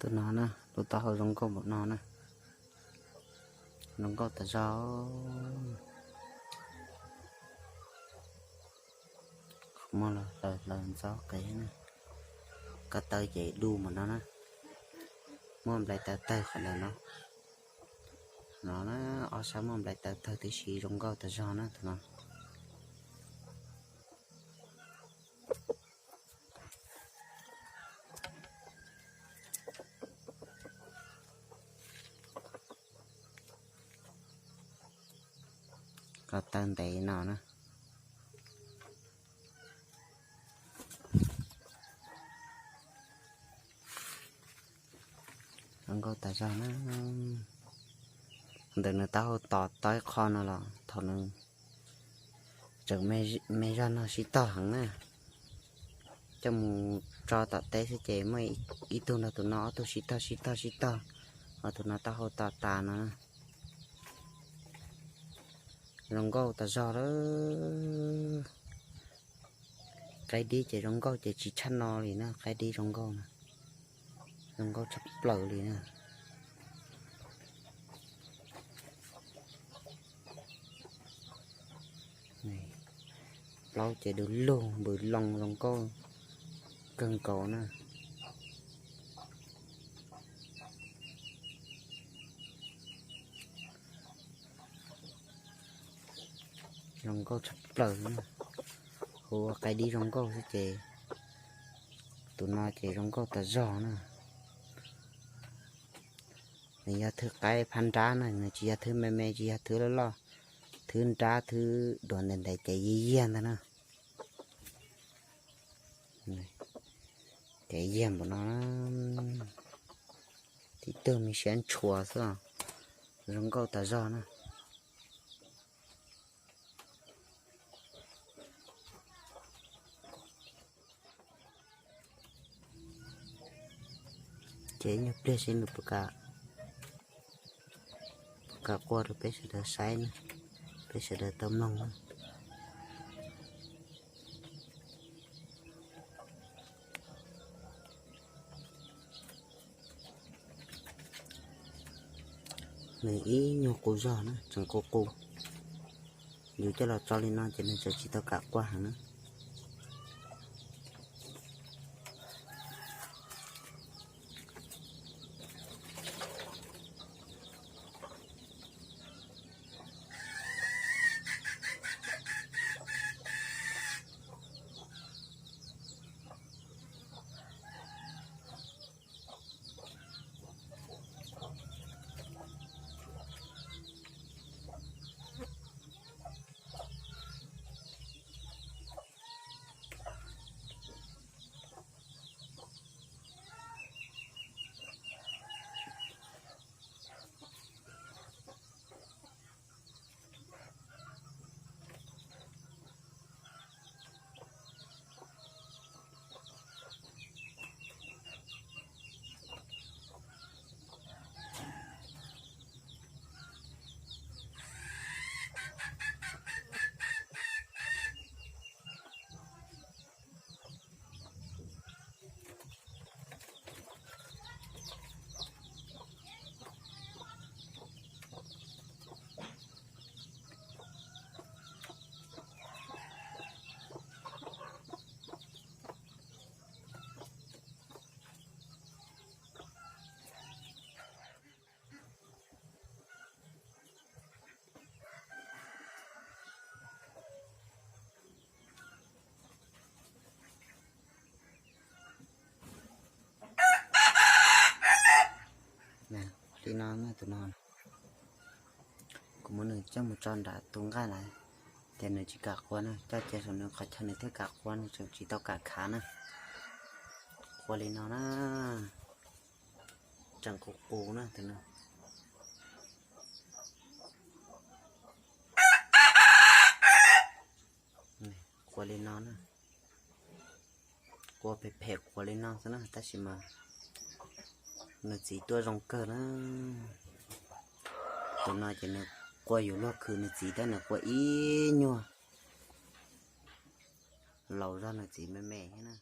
Tus no na, lub taub hau zoo nkauj npaum no na, zoo nkauj tas zog. Muaj los hlaws hlaws ntxov qev na, ko taw ces du npaum no na, muaj nplais taws tawg qhov ntawm no. No na, ob sab muaj nplais taws tawg tib si, zoo nkauj tas zog na tus no. Ko taw ntev no na. Zoo nkauj tas zog na. Ntawm nws taub hau tos tau ib qho no los thaum nws tseem me zog no sib tog heev na. Coj mus tso tom teb xwb ces muaj ib tug nrog tus no ob tug sib tog sib tog sib tog, ho tus no taub hau to tas no. Zoo nkauj tas zog lawm. Qaib dib ces zoo nkauj ces tsis tshaj no li na, qaib dib zoo nkauj na, zoo nkauj tshaj plaws li na. Plaub ces du lug npws loo zoo nkauj kawg nkaus na. Zoo nkauj tshaj plaws na. Hu ua qaib dib zoo nkauj xwb ces tus no ces zoo nkauj tas zog na. Nws yog thwb qaib phab nrab na, nws tsis yog thwb me me, tsis yog thwb loj loj, thwb nrab thwb duav ntev ntev ces yiag yiag ntag na. Ces yiag npaum no, tib tug me siab ntshua xwb, zoo nkauj tas zog na. Ces nyuag pliag seb nws puas kam, puas kam qua rau peb sawv daws saib na, peb sawv daws tau mloog na. Nws ib nyuag qus zog na, tseem qus qus. Yus coj los tso li no ces nws tseem tsis tau kam qua heev na. Li no, tus no, kuv muab nws coj mus tso nram tus nqaj lawm, ces nws tsis kam qua na, coj cia saum nws qhov chaw nws thiaj kam qua, nws tseem tsis tau kam khav na. Qua li no na, tseem qus qus na tus no. Qua li no na, qua phem phem qua li no xwb na, tab sis mas nws txiv tuaj zoo kawg na. Tus no ces nws qua yuav luag khwv nws txiv tab nws qua ib nyuag laus zog nws txiv me me thiab na.